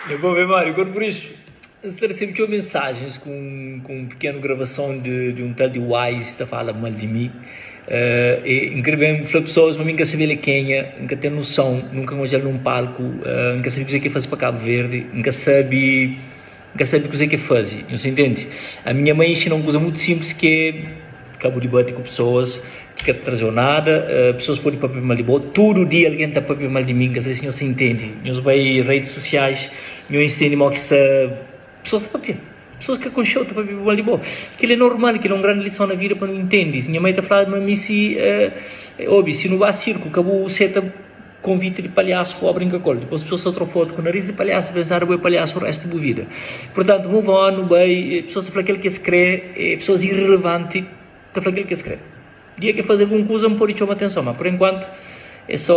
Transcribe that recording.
Nha bom memória, quando por isso, N sta resebe txeu mensajens ku un pikenu gravason di un tal di Wise ta fala mal di mi. E N kre ben fla pesoas ma mi N ka sabe el é kenha, N ka ten noson, nunka N odja-l nun palku, N ka sabe kuzê ki el faze pa Kabu Verdi, N ka sabe, N ka sabe kuzê ki el faze. Nhos ta intende? Ami nha mãe inxina un kuza mutu sinplis ki é ka bu dibati ku pesoas ki ka ta traze-u nada, pesoas pode papia mal di bo, tudu dia algen ta papia mal di mi, N ka sabe si nhos ta intende. Nhos bai redes sosiais. Nho intende mo ki sta Pesoas ta papia Pesoas ki ka konxeu ta papia mal di bo Kel é normal, kel é un grandi lison na vida pa nu intende Nha mai ta flaba ma mi si Obi, si nu ba sirku ka bu seta konviti di palhasu pa bo brinka ku el Dipos pesoas ta tra fotu ku naris di palhasu ta pensadu bo é palhasu o restu di bu vida Purtantu, move on, nu bai Pesoas ta fla kel ki es kre Pesoas irrelevanti ta fla kel ki es kre Dia ki faze algun kuza N pode txoma atenson Ma pur enkuantu é so.